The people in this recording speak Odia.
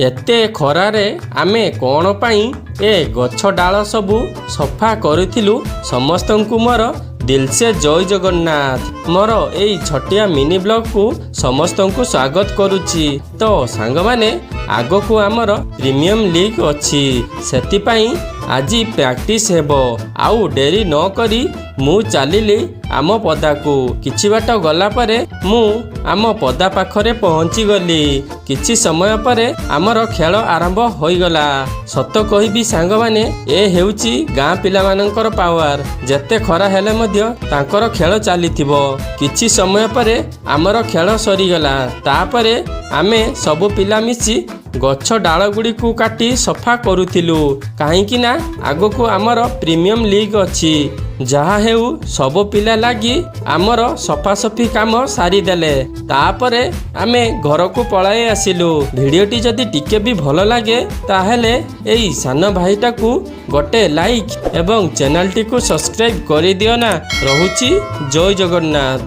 ଏତେ ଖରାରେ ଆମେ କ'ଣ ପାଇଁ ଏ ଗଛ ଡାଳ ସବୁ ସଫା କରିଥିଲୁ। ସମସ୍ତଙ୍କୁ ମୋର ଦିଲସେ ଜୟ ଜଗନ୍ନାଥ। ମୋର ଏଇ ଛୋଟିଆ ମିନି ବ୍ଲଗକୁ ସମସ୍ତଙ୍କୁ ସ୍ୱାଗତ କରୁଛି। ତ ସାଙ୍ଗମାନେ, ଆଗକୁ ଆମର ପ୍ରିମିୟମ ଲିଗ୍ ଅଛି, ସେଥିପାଇଁ ଆଜି ପ୍ରାକ୍ଟିସ୍ ହେବ। ଆଉ ଡେରି ନ କରି ମୁଁ ଚାଲିଲି ଆମ ପଦାକୁ। କିଛି ବାଟ ଗଲା ପରେ ମୁଁ ଆମ ପଦା ପାଖରେ ପହଞ୍ଚିଗଲି। କିଛି ସମୟ ପରେ ଆମର ଖେଳ ଆରମ୍ଭ ହୋଇଗଲା। ସତ କହିବି ସାଙ୍ଗମାନେ, ଏ ହେଉଛି ଗାଁ ପିଲାମାନଙ୍କର ପାୱାର। ଯେତେ ଖରା ହେଲେ ମଧ୍ୟ ତାଙ୍କର ଖେଳ ଚାଲିଥିବ। କିଛି ସମୟ ପରେ ଆମର ଖେଳ ସରିଗଲା। ତାପରେ ଆମେ ସବୁ ପିଲା ମିଶି ଗଛ ଡାଳ ଗୁଡ଼ିକୁ କାଟି ସଫା କରୁଥିଲୁ, କାହିଁକି ନା ଆଗକୁ ଆମର ପ୍ରିମିୟମ ଲିଗ୍ ଅଛି। ଯାହା ହେଉ, ସବୁ ପିଲା ଲାଗି ଆମର ସଫାସଫି କାମ ସାରିଦେଲେ। ତାପରେ ଆମେ ଘରକୁ ପଳାଇ ଆସିଲୁ। ଭିଡ଼ିଓଟି ଯଦି ଟିକେ ବି ଭଲ ଲାଗେ, ତାହେଲେ ଏଇ ସାନ ଭାଇଟାକୁ ଗୋଟେ ଲାଇକ୍ ଏବଂ ଚ୍ୟାନେଲଟିକୁ ସବସ୍କ୍ରାଇବ୍ କରିଦିଅ ନା। ରହୁଛି, ଜୟ ଜଗନ୍ନାଥ।